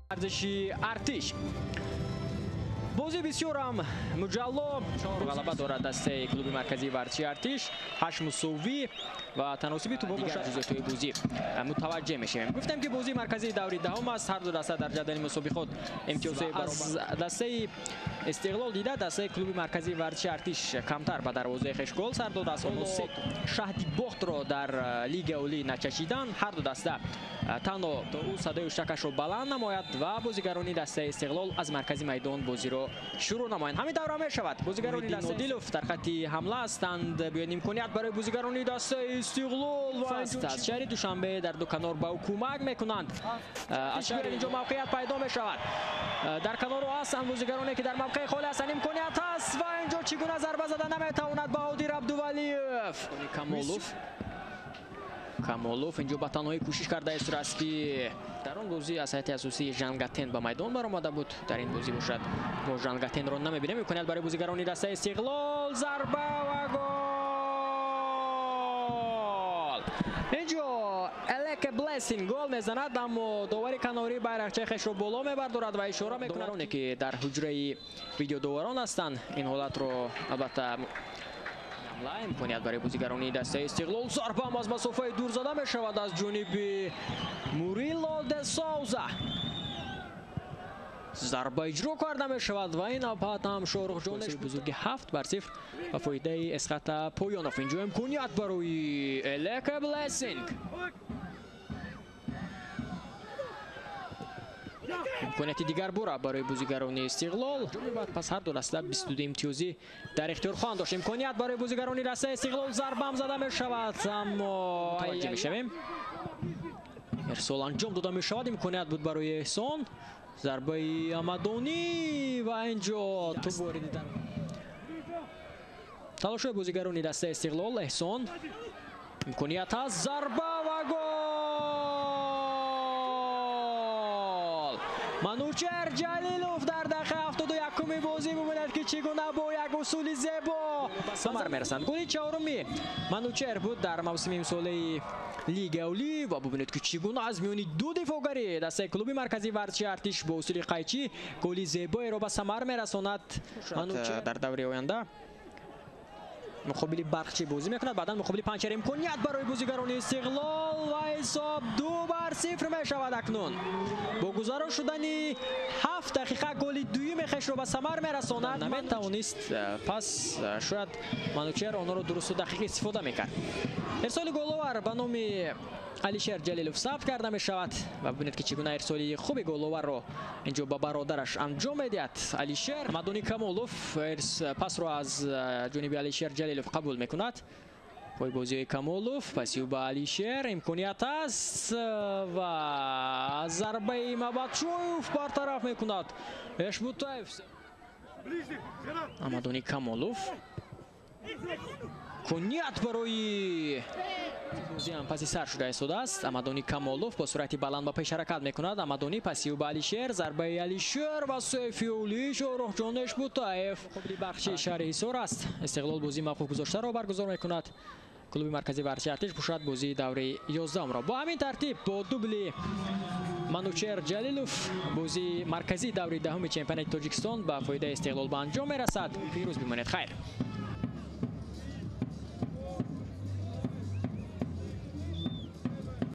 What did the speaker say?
Варзиши Артиш. Бозӣ бисёрам муҷалло. 4 ғалаба дорад дастаи клуби марказии варзиши Артиш, 8 мусовӣ ва таносиби тӯбҳо бошад. Ҷузъиётҳои бозӣ мутаваҷҷеҳ мешавем. Гуфтем ки бозии марказии даври даҳум аст. Ҳар ду даста дар ҷадвали мусобиқот имтиёзҳои аз дастаи Истиқлол дида, дастаи клуби марказии варзиши Артиш камтар ба дарвозаи хеш гол сар додааст. Онҳо се шаҳди бохтро дар лигаи олӣ начашиданд. Ҳар ду даста танҳо то ӯ садои уштакашро баланд намояд ва бозигарони дастаи Истиқлол аз маркази майдон бозиро шурӯъ намоянд. Ҳамин давра мешавад. Бозигарони дастаи Дилов дар хатти ҳамла ҳастанд. Биёед имконият барои бозигарони дастаи Истиқлол ва аз шаҳри Душанбе дар ду канор ба ӯ кӯмак мекунанд. Аз шаҳри инҷо мавқеият пайдо мешавад. Дар канору ҳастанд бозигароне ки дар мавқеи холӣ ҳастанд. Имконият ҳаст ва инҷо чӣ гуна зарба зада наметавонад Баҳодир Абдувалиев. Камолов инҷо ба танҳоӣ кӯшиш кардааст ки дар он бозӣ аз ҳайати асосии Жангатен ба майдон баромада буд. Дар ин бозӣ бошад мо Жангатенро намебинем. Имконият барои бозигарони дастаи Истиқлол, зарба ва гол. Инҷо Элеке Блессинг гол мезанад, аммо довари канорӣ байрақчаи хешро боло мебардорад ва ишора мекунад. Довароне ки дар ҳуҷраи видеодоварон ҳастанд ин ҳолатро албатта имконият барои бозигарони дастаи Истиқлол. Зарба ҳам аз масофаи дур зада мешавад аз ҷониби Мурило де Соуза. Зарба иҷро карда мешавад ва ин навбат ҳам Шоҳрухҷон бузурги 7-0 ба фоидаи Эсхата Поёнов. Инҷо имконият барои Элеке Блессинг. Имконияти дигар бура барои бозигарони Истиқлол. Пас ҳар ду даста 22 имтиёзӣ дар ихтиёр хоҳанд дошт. Имконият барои бозигарони дастаи Истиқлол, зарбаам зада мешавад, аммо мутаваҷҷеҳ мешавем. Ирсол анҷом дода мешавад. Имконият буд барои Эҳсон. Зарбаи Амадонӣ ва инҷо тӯб вориди дар талошҳои бозигарони дастаи Истиқлол. Эҳсон, имконият ҳаст, зарба ва гол. Манучер Ҷалилов дар дақиқаи 71-уми бозӣ мебинад ки чӣ гуна бо як усули зебо ба самар мерасанд. Голи чаҳоруми Манучер буд дар мавсими имсолаи лигаи олӣ ва бубинед ки чӣ гуна аз миёни ду дифоъгари дастаи клуби марказии варзиши Артиш бо усули қайчӣ голи зебоеро ба самар мерасонад. Манучер дар даври оянда муқобили Барқчӣ бозӣ мекунад, баъдан муқобили Панҷшер. Имконият барои бозигарони Истиқлол ва ҳисоб 2-0 мешавад. Акнун бо гузаро шудани 7 дақиқа голи дуюми хешро ба самар мерасонад. Наметавонист, пас шояд Манучер онро дурусту дақиқ истифода мекард. Ирсоли головар ба номи Алишер Ҷалилов сабт карда мешавад ва бибинед ки чӣ гуна ирсоли хуби головарро инҷо ба бародараш анҷом медиҳад Алишер. Мадони Камолов пасро аз ҷониби Алишер Ҷалилов қабул мекунад. Пойбозиҳои Камолов, паси ӯ ба Алишер, имконият аст ва зарбаи Мабатшоев бартараф мекунад Эшбутаев. Амадони Камолов, имконият барои бозиам паси сар шуда истодааст. Амадони Камолов бо суръати баланд ба пеш ҳаракат мекунад. Амадони паси ӯ ба Алишер, зарбаи Алишер ва сейфи Шоҳрухҷон Эшбутаев. Муқобили Барқчии шаҳри Ҳисор аст. Истиқлол бозии мавқуф гузоштаро баргузор мекунад. Клуби марказии варзиши Артиш бошад бозии давраи 11-ро. Бо ҳамин тартиб бо дубли Манучер Ҷалилов бозии марказии даври даҳуми чемпионати Тоҷикистон ба фоидаи Истиқлол ба анҷом мерасад. Пирӯз бимонед. Хайр.